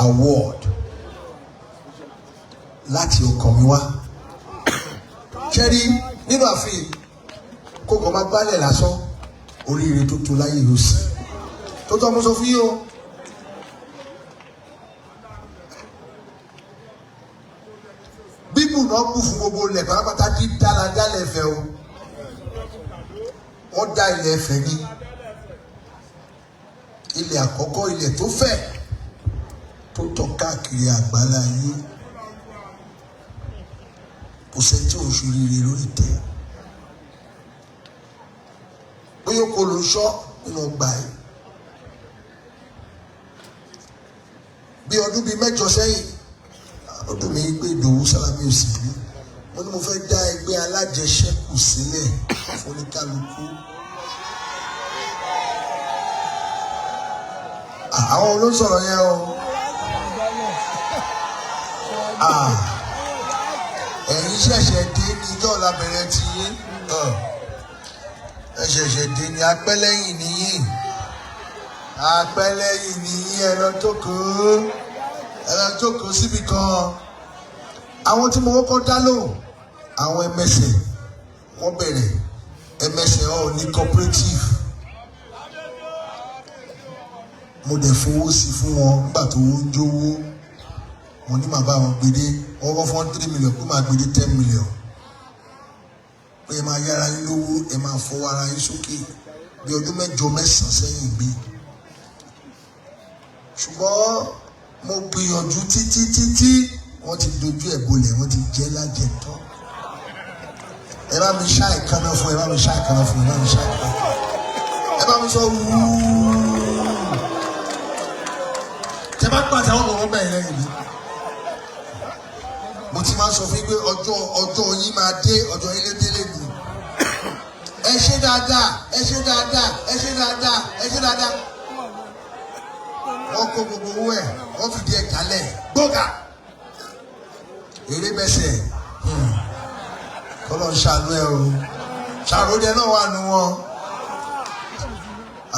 Award láti ọkàn mi wá. Ṣẹ́rí nínú ààfin kó kàn máa gbálẹ̀ lásán, oríire tó tó láyé yóò sì tó tọ́ mo sọ fún yín o. Bíbù náà bù fún gbogbo ilẹ̀ pátápátá, dídá la dálẹ̀ Ifẹ̀ o. Wọ́n dá ilẹ̀ Ifẹ̀ ní ilẹ̀ àkọ́kọ́, ilẹ̀ tó fẹ̀ tó tàn káàkiri àgbálá ayé. Kò sẹ́ni tí ò ń ṣoríire lórí tẹ̀. Bóyá kò ló ń ṣọ́ nínú ọgbà yìí. Bí ọdún bíi 8 sẹ́yìn, ọdún mi gbé Ìdòwú Sálámì òsì bí, mo ní mo fẹ́ dá ẹgbẹ́ alájẹṣẹ́kù sílẹ̀ fún oníkálukú. Àwọn olóńsọ̀rọ̀ yẹn o. Ẹ̀yin ṣẹ̀ṣẹ̀ dé ní ìjọ́ làbẹ̀rẹ̀ ti yín. Ẹ ṣẹ̀ṣẹ̀ dé ní apẹ́lẹ́yìn nìyí. Apẹ́lẹ́yìn nìyí, ẹ lọ jókòó. Ẹ lọ jókòó síbi kan. Àwọn tí mo kọ́kọ́ dá lóhùn, àwọn ẹmẹsẹ̀, wọ́n bẹ̀rẹ̀ ẹmẹsẹ̀ ọ̀ ní cooperative. Mo dẹ̀ fowó sí fún wọn nígbà tó ń jówó. Mo ní màá bá wọn gbede, wọ́n kọ́ fún 3 million pé màá gbede 10 million. Pé ẹ máa yára yín lówó, ẹ máa fọwọ́ ara yín sókè bí ọdún 8 9 sẹ́yìn gbé. Ṣùgbọ́n mo gbìyànjú títí títí, wọ́n ti dojú ẹ̀ bolẹ̀, wọ́n ti jẹ́ lájẹ tán. Ẹ bá mi ṣá ìkànnà fún, ẹ bá mi ṣá ìkànnà fún, ẹ bá mi ṣá ìkànnà fún. Ẹ bá mi sọ wúúú. Tẹ bá pàtẹ àwọn ọmọ bẹ́ẹ̀ lẹ́yìn mi. Mo ti máa sọ fún yín pé ọjọ́ yín máa dé, ọjọ́ yín lé délé mi. Ẹ ṣe dáadáa, ẹ ṣe dáadáa, ẹ ṣe dáadáa, ẹ ṣe dáadáa. Wọ́n kó gbogbo owó ẹ̀, wọ́n fi díẹ̀ jálẹ̀ gbọ́gà. Eré bẹ́sẹ̀, kọ́lọ́ ń ṣàánú ẹ o. Ṣàròdẹ náà wà nù wọn.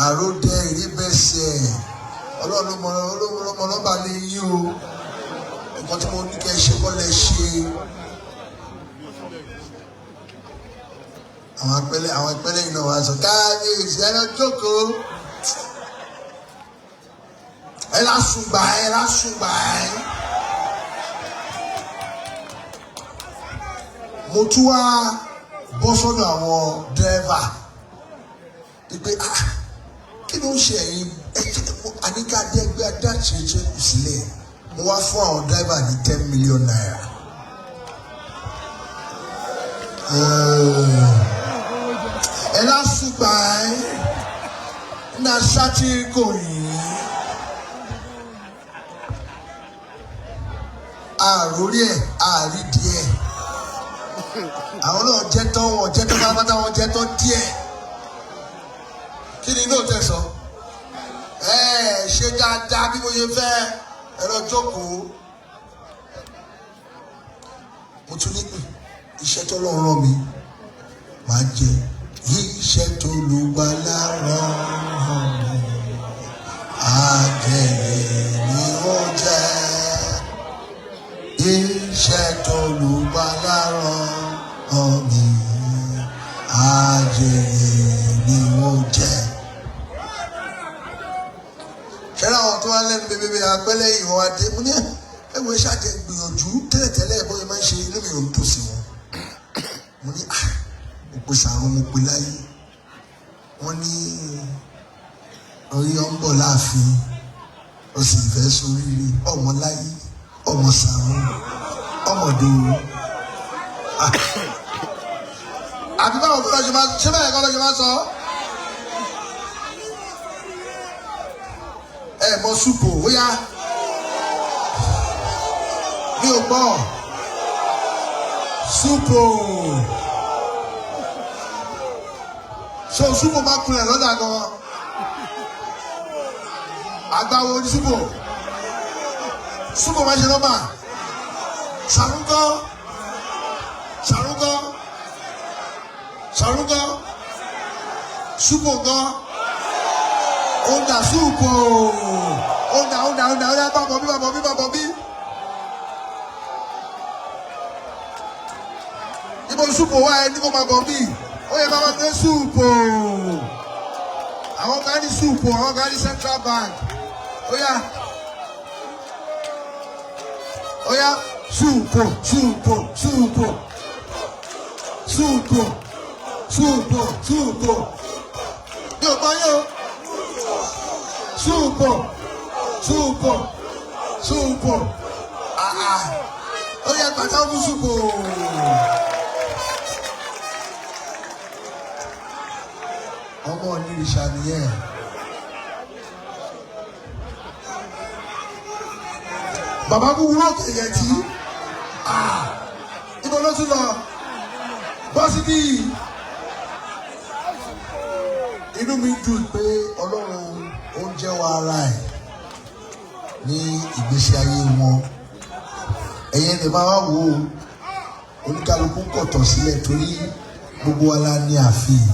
Àròdẹ, eré bẹ́sẹ̀, Ọlọ́run ló mọ nọ́mbà lé yín o. Nǹkan tí mo ní kẹ́ ẹ ṣe kọ́ lẹ ṣe. Àwọn apẹ́lẹ́ yìí náà wá sọ káàbíyèsí, ẹ lọ jókòó. Ẹ lásùngbà, ẹ lásùngbà ẹ. Mo tún wá bọ́ sọ́dọ̀ àwọn dírẹ́fà wípé kí ló ń ṣe ẹ̀yin àníkàdé ẹgbẹ́ adáṣeṣe kù sílẹ̀. Mo wá fún àwọn dírẹ́fà ní 10 million naira. Ẹ lásùgbà ẹ ní aṣáájú kò yìí. Àròrí ẹ̀ àrídìí ẹ̀. Àwọn náà jẹ́ tán, wọn jẹ́ tán pátápátá, wọn jẹ́ tán díẹ̀. Kí ni inú òtẹ́ sọ? Ẹ ṣe dáadáa bí mo ṣe fẹ́, ẹ lọ jókòó. Mo tún ní iṣẹ́ tó lọ́ọ́ rán mi, màá jẹ. Iṣẹ́ tó lùgbàlà rán mi, àjẹyè ni ó jẹ́. Iṣẹ́ tó lùgbàlà rán mi, àjẹyè ni ó jẹ́. Ṣẹlẹ àwọn tó wá lẹ́nu bébébé apẹ́lẹ́ ìwọ̀n adé, mo ní ẹ̀wọ̀n iṣẹ́ àjẹ gbìyànjú tẹ́lẹ̀tẹ́lẹ̀ bóyá máa ń ṣe, inú mi ò ń dùn sí wọn. Mo ní mo pe sàrún, mo pe láyé. Wọ́n ní orí ọ̀ ń bọ̀ láàfin, ó sì fẹ́ sóríire, ọmọ láyé, ọmọ sàrún, ọmọdé o. Àbí báwo kọ́ ló ṣe máa ṣé báyìí kọ́ ló ṣe máa sọ? Ẹ mọ súpò ó yá. Mi ò gbọ́. Súpò. So súpò máa kulẹ̀ lọ́dà gan. Àgbáwo ní súpò. Súpò máa ṣe nọ́mbà. Sàrúgọ́. Sàrúgọ́. Sàrúgọ́. Súpò gan. Onda súpò. Onda onda onda onda bàbọ̀ bí bàbọ̀ bí. Ibo súpò wá ẹ ní kó máa bọ̀ bíi. Ó yẹ ká máa gbé súpò. Àwọn kan ní súpò, àwọn kan ní Central Bank. Ó yá. Ó yá súpò súpò súpò súpò súpò súpò. Yóò gbọ́ yóò. Súpò súpò súpò. Àà ó yẹ pàtàkì fún súpò. Ọmọ onírìṣà nìyẹn. Bàbá kúkúrú òkè yẹn tí ibo ló tún lọ bọ́ síbí. Inú mi dùn pé Ọlọ́run ó ń jẹ́wọ́ ara ẹ̀ ní ìgbésí ayé wọn. Ẹ̀yin lè máa wá wò ó, oníkálukú kọ̀tọ̀ sílẹ̀ torí gbogbo wa la ní ààfin.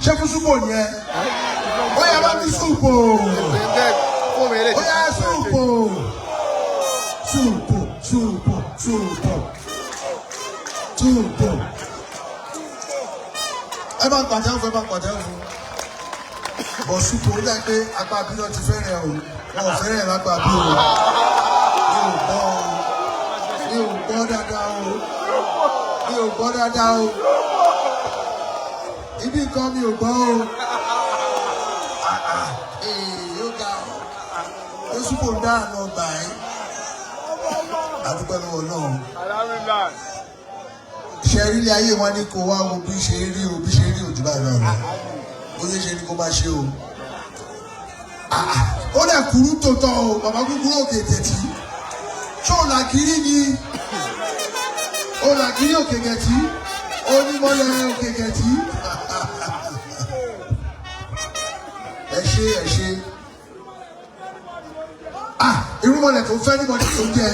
Ṣé fún súpò yẹn? Ó yá bá mi súpò. Ó yá súpò. Súpò súpò súpò súpò. Ẹ bá ń pàtẹ́wọ́ fún, ẹ bá ń pàtẹ́wọ́ fún. Bọ̀ súpò ó dà pé apá bí wọ́n ti fẹ́rẹ̀ o. Wọn ò fẹ́rẹ̀ lápá bí o. Mi ò gbọ́ o. Mi ò gbọ́ dáadáa o. Mi ò gbọ́ dáadáa o. Ibi kan mi ò gbọ́ o. Ee, ó ga o. Ó súpò ń dáhùn ọgbà ẹ̀. Àdúgbò lọ́wọ́ náà. Ṣe rí ilé ayé wọn ní kó wá wo bí ṣe rí o, bí ṣe rí òjò báyìí náà lọ. Bó ṣe ṣe ni kó máa ṣe o. Ó lẹ̀ kúrú tòótọ́ o, bàbá kúkúrú òkè tẹ̀tí. Ṣé o là kiri ni? O là kiri òkè kẹ̀tí? Onímọ̀lẹ̀ òkè kẹ̀tí? Ẹ ṣé ẹ ṣé. Irúmọlẹ̀ tó fẹ́ níbọ̀dí tó jẹ.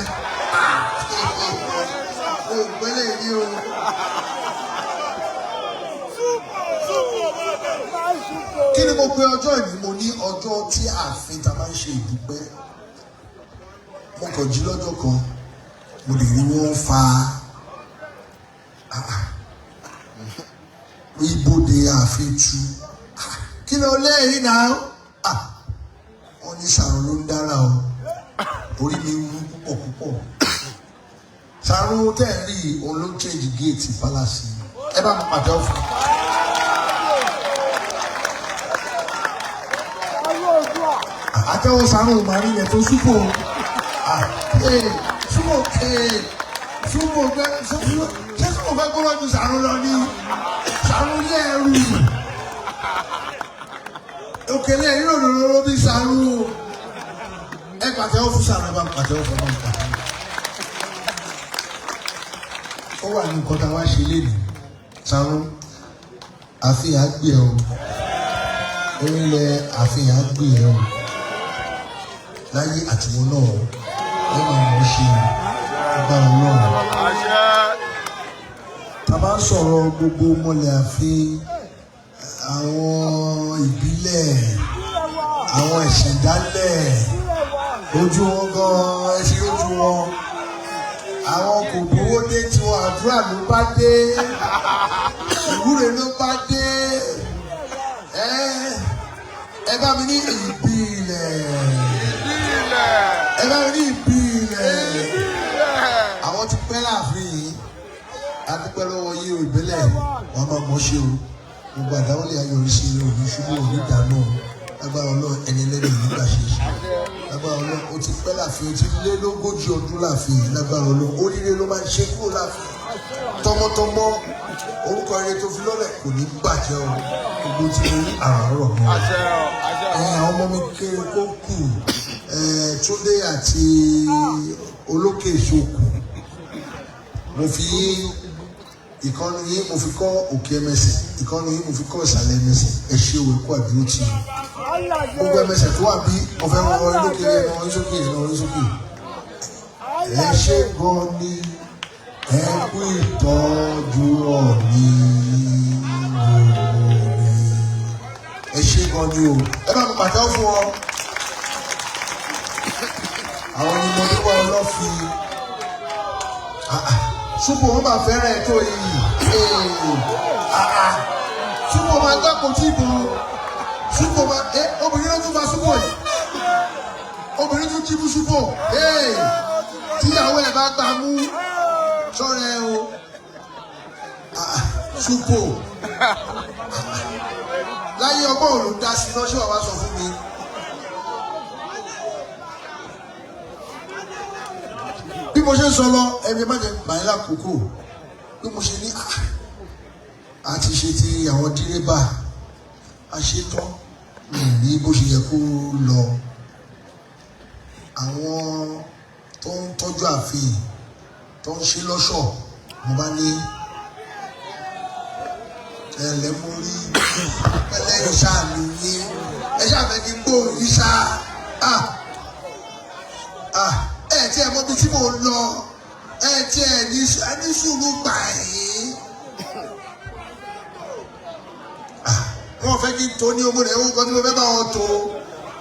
O gbẹ́lẹ̀ yìí o. Kí ni mo pe ọjọ́ ìní? Mo ní ọjọ́ tí ààfin ta máa ń ṣe ìdúpẹ́. Mo kàn jí lọ́jọ́ kan, mo lè rí wọ́n fa ibodè ààfin tu. Kí ló lẹ́yìn náà? Wọ́n ní Sàrún ló ń dára o. Orí mi wú púpọ̀ púpọ̀. Sàrún tẹ́ ẹ̀ rí òun ló ń change gate palace. Ẹ bá mi pàtẹ́wọ́ fún un. Àtẹ́wọ́ Sàrún màrí yẹn tó súpò. Súpò súpò gbẹ ṣé súpò fẹ́ kó lọ́jú Sàrún lọ ní Sàrún ní ẹrù. Òkèlè yóò lòlò bí Sàrún o. Ẹ pàtẹ́wọ́ fún Sàrún, ẹ bá pàtẹ́wọ́ fún ẹ bá pàtẹ́wọ́. Ó wà ní nǹkan tá a wá ṣe lénìí. Sàrún àfihàn gbé ẹ o. Orílẹ̀ àfihàn gbé ẹ o. Láyé àtiwọn náà ẹ máa mọ̀ ọ́ ṣe agbára Ọlọ́run. Tá a bá ń sọ̀rọ̀ gbogbo mọ̀lẹ̀ àfin, àwọn ìbílẹ̀, àwọn ìṣẹ̀dálẹ̀, ojú wọn gan-an ẹ ṣe ojú wọn. Àwọn kò gbowó dé tiwọn, àdúrà ló bá dé, ìwúre ló bá dé. Ẹ bá mi ní ìbílẹ̀. Ẹ bá mi ní ìbílẹ̀. Àwọn ti pẹ́ láàfin yìí. A dúpẹ́ lọ́wọ́ yí o ìbílẹ̀. Wọ́n máa mọ̀ ṣe o. Gbogbo àdáwọ́lé ayọ̀rísí rẹ̀ ò ní ṣubú, ò ní dànù o. Lágbára Ọlọ́run ẹni ẹlẹ́ni ò ní gbà ṣe ṣe. Lágbára Ọlọ́run ó ti pẹ́ láàfin, ó ti lé lógójì ọdún láàfin yìí. Lágbára Ọlọ́run oríire ló máa ń ṣe kúrò láàfin. Tọmọtọmọ orúkọ rere tó fi lọ́lẹ̀ kò ní bàjẹ́ o. Gbogbo tí mo rí àràárọ̀ mọ́. Àwọn ọmọ mi kéré kó kù. Túndé àti Olókè Ìṣokù. Mo fi ìkànnì yín mo fi kọ́ òkè ẹmẹsẹ̀, ìkànnì yín mo fi kọ́ ìsàlẹ̀ ẹmẹsẹ̀. Ẹ ṣe òwe kó àdúró tì í. Gbogbo ẹmẹsẹ̀ tó wà bí ọ̀fẹ́ wọn wọlé lókè ẹ̀ náà sókè ẹ̀ náà sókè. Ẹ ṣe gan ni ẹ kú ìtọ́jú ọ̀ní gbogbo ni. Ẹ ṣe gan ni o. Ẹ bá mi pàtẹ́wọ́ fún ọ. Àwọn ni mo níwá ọlọ́fin. Súpò wọn bá fẹ́ràn ẹ̀ tó yìí. Súpò máa gbọ́ kò tí ì bò. Súpò máa ẹ obìnrin ló tún fa súpò yìí. Obìnrin tún jí fún súpò. Tíyàwó ẹ̀ bá gbà mú sọ̀rọ̀ ẹ o. Súpò. Láyé ọgbọ́n òun ló dá sí iná ṣé wàá wá sọ fún mi. Bí mo ṣe ń sọ lọ, ẹbí má jẹ gbà yín lákòókò. Bí mo ṣe ní a ti ṣe ti àwọn dírébà, a ṣe tán mi ní bó ṣe yẹ kó lọ. Àwọn tó ń tọ́jú ààfin tó ń ṣe lọ́ṣọ̀, mo bá ní ẹlẹ́ mo rí ẹlẹ́yìn ṣáà ní yín, ẹ ṣáà fẹ́ kí n gbóhùn yín ṣáà. Ẹ tí ẹ mọ ibi tí mò ń lọ, ẹ tí ẹ ní sùúrù gbà yín. Wọ́n fẹ́ kí n tó ní owó rẹ̀, owó kan tí mo fẹ́ bá wọn tó,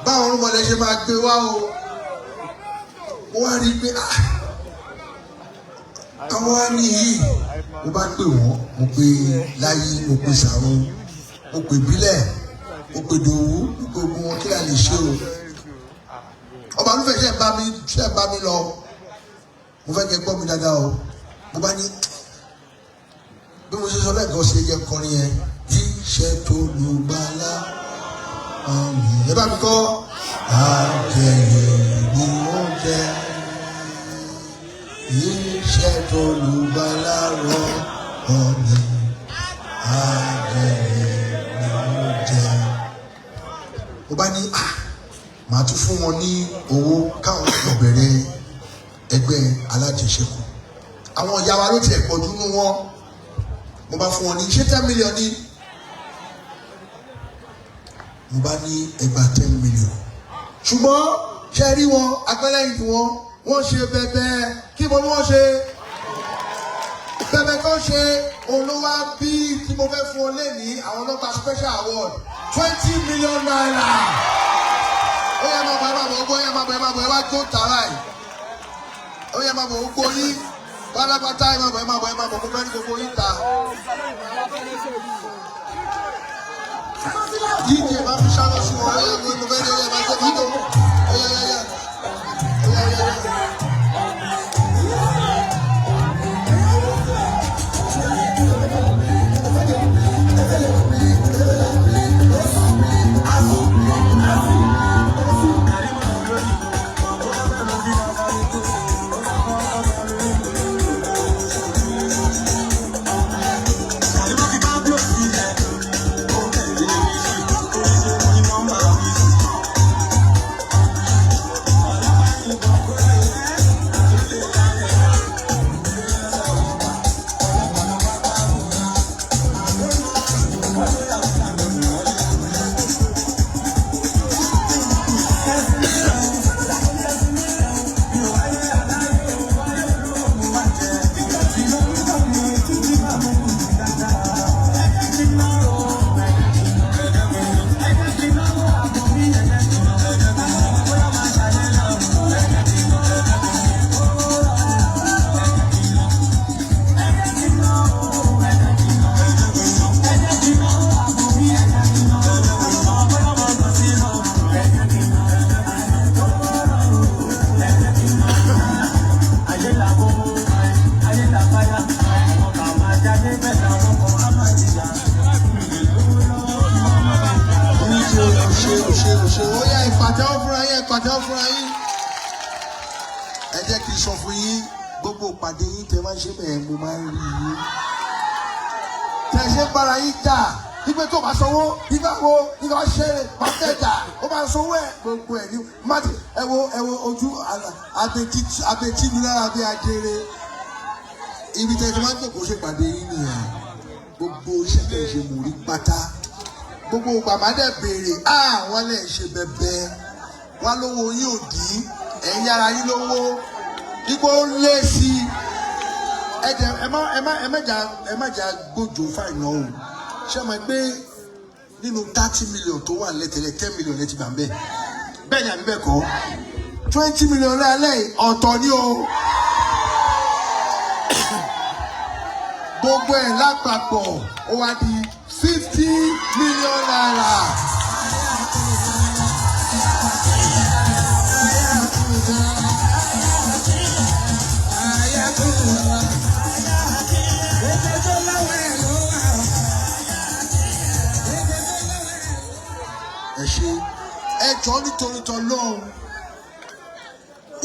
báwọn ọmọdé ṣe máa gbé wá o. Mo wá rí i pé àwọn á ní yìí, mo bá pè wọ́n, mo pè Láyé, mo pè Sàrún, mo pè Bílẹ̀, mo pè Dòwú, mo pè ogun wọn, kí la lè ṣe o. Ọba olúfẹ́ ṣe ń bá mi lọ, mo fẹ́ kẹ́ gbọ́ mi dáadáa o. Mo bá ní bí mo ṣe sọ lẹ́ẹ̀kan ṣe yẹ kọrin yẹn, jíṣẹ́ tó lùgbàlà àmì ẹ bá mi kọ́ àjẹyè ni ó jẹ, iṣẹ́ tó lùgbàlà rọ ọ̀nì àjẹyè ni ó jẹ. Mo bá ní màá tún fún wọn ní owó káwọn lọ bẹ̀rẹ̀ ẹgbẹ́ alájẹṣẹ́kù. Àwọn ìyá wa ló tiẹ̀ pọ̀jù nú wọn. Mo bá fún wọn ní ṣé 10 million ní. Mo bá ní ẹgbàá 10 million. Ṣùgbọ́n ṣe rí wọn, agbẹ́lẹ́yìn tí wọ́n ṣe bẹ̀bẹ̀. Kí mo ní wọ́n ṣe? Bẹ̀bẹ̀ tó ṣe olówó bí tí mo fẹ́ fún ọ lẹ́ni àwọn ọlọ́pàá special award 20 million naira. Ó yá máa bọ̀, ẹ máa bọ̀, ó yá máa bọ̀, ẹ máa bọ̀, ẹ wá jó tààrà yìí. Ó yá máa bọ̀, gbogbo yín pátápátá, ẹ máa bọ̀, ẹ máa bọ̀, ẹ máa bọ̀, mo fẹ́ ní gbogbo yín ta. DJ máa fi ṣáná sí wọn, ó yá mo fẹ́ ní ó yá máa jẹ́ máa tó, ó yá yá yá, ó yá yá yá. Ó yá, ìpàtẹ́wọ́ fúnra yín, ìpàtẹ́wọ́ fúnra yín. Ẹ jẹ́ kí n sọ fún yín, gbogbo ìpàdé yín tẹ máa ń ṣe bẹ́ẹ̀, mo máa ń rí yín. Tẹ ṣe ń bára yín jà, wípé tó bá sanwó, nígbà wo, nígbà wá ṣe é, máa tẹ̀ jà, ó máa sanwó ẹ̀, gbogbo ẹ̀ ní. Má ti ẹ wo ojú abetí mi lára bí ajere. Ibi tẹ ti máa ń jòkó ṣe ìpàdé yín nìyẹn. Gbogbo iṣẹ́ tẹ̀ ṣe mò ń rí pátá. Gbogbo bàbá dẹ̀ béèrè, wọ́n lè ṣe bẹ̀bẹ̀, wọ́n lówó yín ò dín, ẹ̀ ń yára yín lówó, ipò ń lé sí i. Ẹ jẹ́ ẹ má jà gbójú fáìnà o. Ṣé mo pé nínú 30 million tó wà lẹ́tẹ̀lẹ̀, 10 million lẹ́tì gbà ń bẹ̀. Bẹ́ẹ̀ ni àbí bẹ́ẹ̀ kọ́? 20 million lálẹ́ ọ̀tọ̀ ni o. Gbogbo ẹ̀ lápapọ̀ ó wá di ₦50 million. Ẹ ṣe, ẹ jọ, nítorí tọlọ́run,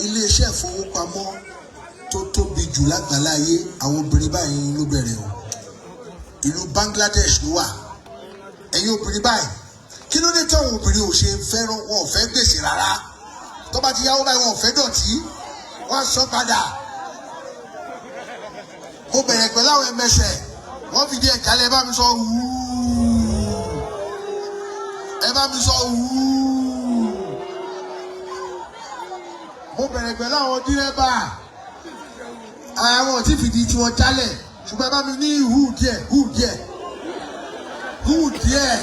iléeṣẹ́ ìfowópamọ́ tó tóbi jù lágbàláyé, àwọn obìnrin báyìí ló bẹ̀rẹ̀ o. Ìlú Bangladesh ló wà. Ẹ̀yin obìnrin báyìí, kí ló dé táwọn obìnrin ò ṣe fẹ́ràn? Wọn ò fẹ́ gbèsè rárá. Tó bá ti yáwó báyìí, wọn ò fẹ́ dọ̀tí, wọ́n á san padà. Mo bẹ̀rẹ̀ pẹ̀lú àwọn ẹmẹsẹ̀, wọ́n fìdí ẹ̀ jálẹ̀. Ẹ bá mi sọ wúúú, ẹ bá mi sọ wúúú. Mo bẹ̀rẹ̀ pẹ̀lú àwọn dírẹ́bà, àwọn tí fìdí tí wọ́n jálẹ̀, ṣùgbọ́n ẹ bá mi ní hù díẹ̀, hù díẹ̀, hù díẹ̀.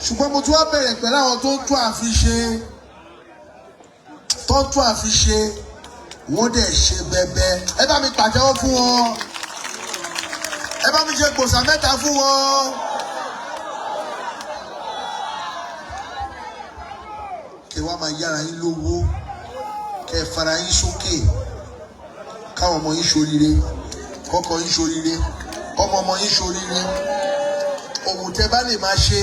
Ṣùgbọ́n mo tún wá bẹ̀rẹ̀ pẹ̀lú àwọn tó ń tún ààfin ṣe, tó ń tún ààfin ṣe. Wọ́n dẹ̀ ṣe bẹ́bẹ́. Ẹ bá mi pàtẹ́wọ́ fún wọn, ẹ bá mi ṣe gbòòsà mẹ́ta fún wọn. Kẹ wá máa yára yín lówó, kẹ fara yín sókè, káwọn ọmọ yín ṣoríire, kọ́kọ́ yín ṣoríire, kọ́mọ ọmọ yín ṣoríire. Òwò tẹ bá lè máa ṣe,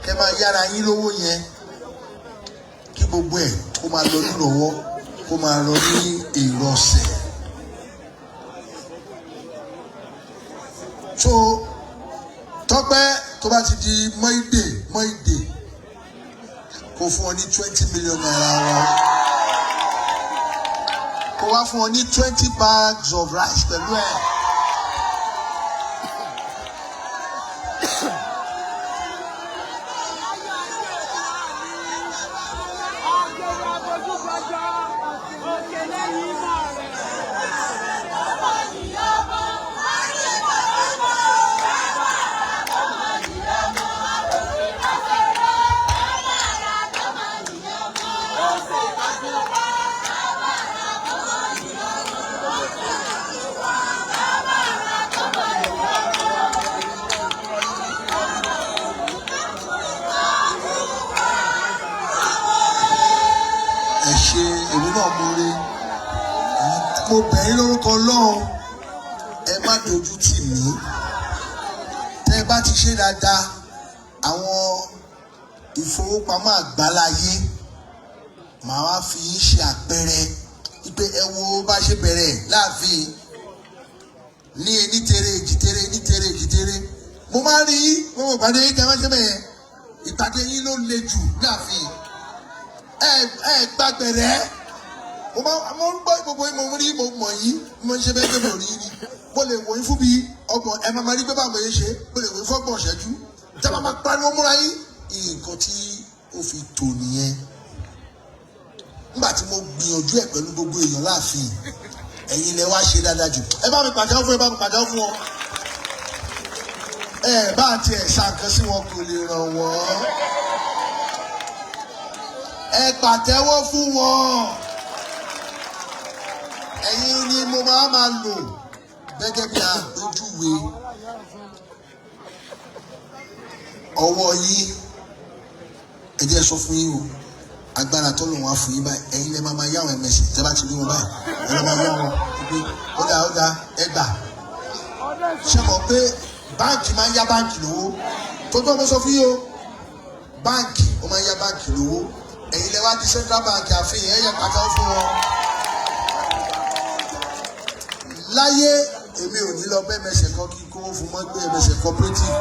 kẹ máa yára yín lówó yẹn, kí gbogbo ẹ̀ kó máa lọ nírọ̀wọ́, kó máa lọ ní ìrọ̀sẹ̀. So Tọ́pẹ́, tó bá ti di Monday, Monday, kó fún ọ ní ₦20 million wọn, kó wá fún ọ ní 20 bags of rice pẹ̀lú ẹ̀. Ẹ ṣe, èmi náà mo rí. Mo bẹ̀ yín lórúkọ Ọlọ́run, ẹ má dojú tì mí. Tẹ́ ẹ bá ti ṣe dáadáa, àwọn ìfowópamọ́ àgbáláyé, màá wá fi yín ṣe àpẹẹrẹ wípé ẹ wo bá ṣe bẹ̀rẹ̀ láàfin ní ení tere èjì tere, ní tere èjì tere. Mo máa ń rí yín gbogbo ìpàdé yín tẹ́ ẹ máa ṣe bẹ̀yẹn. Ìpàdé yín ló le jù láàfin. Ẹ ẹ gbàgbẹ̀rẹ̀. Mo máa mo ń gbọ́ gbogbo yín, mo rí, mo mọ̀ yín. Mo ń ṣe bẹ́ẹ̀ pé mo rí yín ni. Mo lè wò yín fún bí ọgbọ̀n, ẹ máa ma rí pé báwo yẹn ṣe. Mo lè wò yín fún 30 ṣẹ́jú tẹ́ máa ma pariwo múra yín. Nǹkan tí ó fi tò nìyẹn. Nígbà tí mo gbìyànjú ẹ̀ pẹ̀lú gbogbo èèyàn láàfin, ẹ̀yin lẹ wá ṣe dáadáa jù. Ẹ bá mi pàtẹ́wọ́ fún, ẹ bá mi pàtẹ́wọ́ fún wọn. Ẹ bá tiẹ̀ ṣàǹkan sí wọn, kò lè ràn wọ́n. Ẹ pàtẹ́wọ́ fún wọn. Ẹ̀yin ni mo máa máa lò gẹ́gẹ́ bí àpèjúwe. Ọwọ́ yín, ẹ jẹ́ sọ fún yín o, agbára tó lòun wá fún yín báyìí, ẹ̀yin lè máa máa yá àwọn ẹ̀mẹ̀sì. Tẹ́ bá ti rí wọn báyìí, ẹ lọ́ máa yá wọn pé ó dáa, ó dáa, ẹ gbà. Ṣé mọ̀ pé báǹkì máa ń yá báǹkì lówó? Tó tó mo sọ fún yín o, báǹkì ó máa ń yá báǹkì lówó. Ẹ̀yin lè wá di central bank àfihàn. Ẹ̀yẹ pàtàkì fún wọn. Láyé, èmi ò ní lọ bẹ́ẹ̀ mẹsẹ̀ kan kí n kówó fún mọ́ gbé ẹmẹsẹ̀ cooperative.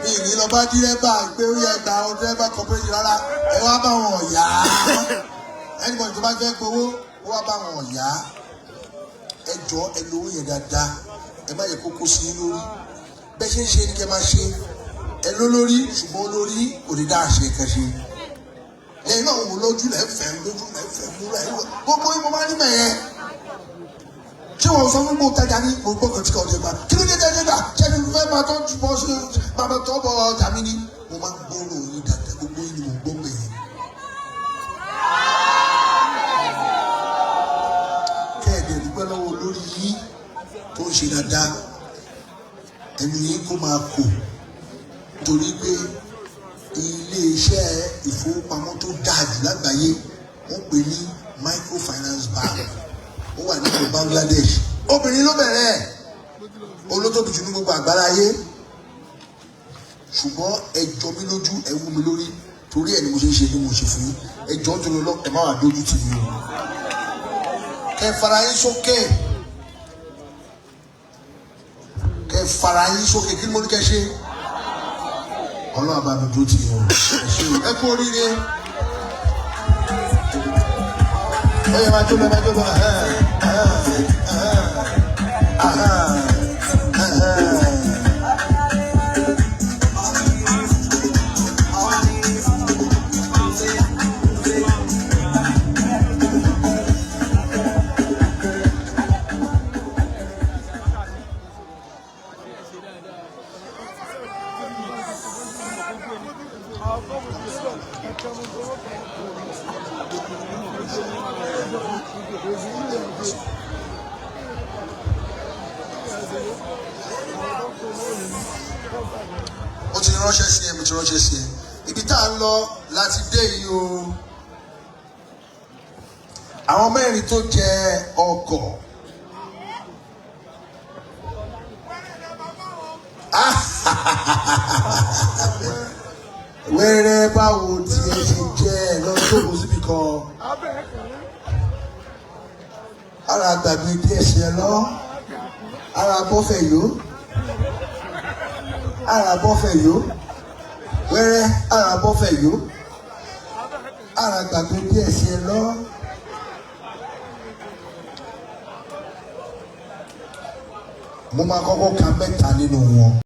Mi ì ní lọ bá dírẹ́bà pé ó yẹ gba àwọn dírẹ́bà cooperative rárá. Ẹ wá bá wọn yá. Anybody tó bá fẹ́ gbowó, ó wá bá wọn yá. Ẹ jọ, ẹ lówó yẹn dáadáa. Ẹ má yẹ kókó sí i lórí. Bẹ́ẹ̀ ṣe ń ṣe ni kẹ́ máa ṣe. Ẹ lólórí, ṣùgbọ́n olórí kò ní dáa ṣe kẹ́ ṣe. Lẹ́yìn náà, wò lójú lẹ́ fẹ́, lójú lẹ́ fẹ́ múra ẹ̀ gbogbo yín. Mo máa ní mẹ̀yẹ. Ṣé wọn sọ fún gbogbo tajà ní gbogbo kan tí kò dé gbà? Kí ló dé tẹ́lẹ̀ gbà? Ṣé ẹni fẹ́ máa tọ́ ju bọ́ sí máa tọ́ bọ̀ ọjà mi ni? Mo máa ń gbọ́rọ̀ yín dáadáa. Gbogbo yín ni mo gbọ́ mẹ̀yẹ. Kẹ́ẹ̀dẹ̀ dúpẹ́ lọ́wọ́ olórí yín. ṣe dáadáa, ẹnu yín kó máa kò, torí pé ilé-iṣẹ́ ìfowópamọ́ tó dáa jù lágbàáyé, wọ́n pè ní microfinance bank, ó wà nínú Bangladesh. Obìnrin ló bẹ̀rẹ̀ ẹ̀, olótóbi jù ní gbogbo àgbáláyé. Ṣùgbọ́n ẹ jọ mí lójú, ẹ wú mi lórí, torí ẹ ni mo ṣe ń ṣe bí mo ṣe fún yín. Ẹ jọ tó lọ, ẹ má wà dójú tì mí o. Kẹ fara yín sókè, kẹ fara yín sókè. Kí ni mo ní kẹ ṣe? Ọlọ́run bá mi dúró tì yín o. Ẹ ṣé o, ẹ kú oríire. Ó yẹ máa jó lọ, máa jó lọ. Ẹhẹ́n, ẹhẹ́n, ẹhẹ́n, ẹhẹ́n. Ó ti ránṣẹ́ sí ẹ, mo ti ránṣẹ́ sí ẹ. Ibi tá à ń lọ láti dé yìí o. Àwọn mẹ́rin tó jẹ ọkọ̀. Wẹ́rẹ́, báwo tí ẹ ṣe jẹ́ ẹ lọ jókòó síbi kan? Ara gbàgbé díẹ̀ sí ẹ lọ, ara bọ́fẹ̀ yó, ara bọ́fẹ̀ yó. Wẹ́rẹ́, ara bọ́fẹ̀ yó, ara gbàgbé díẹ̀ sí ẹ lọ. Mo máa kọ́kọ́ ka mẹ́ta nínú wọn.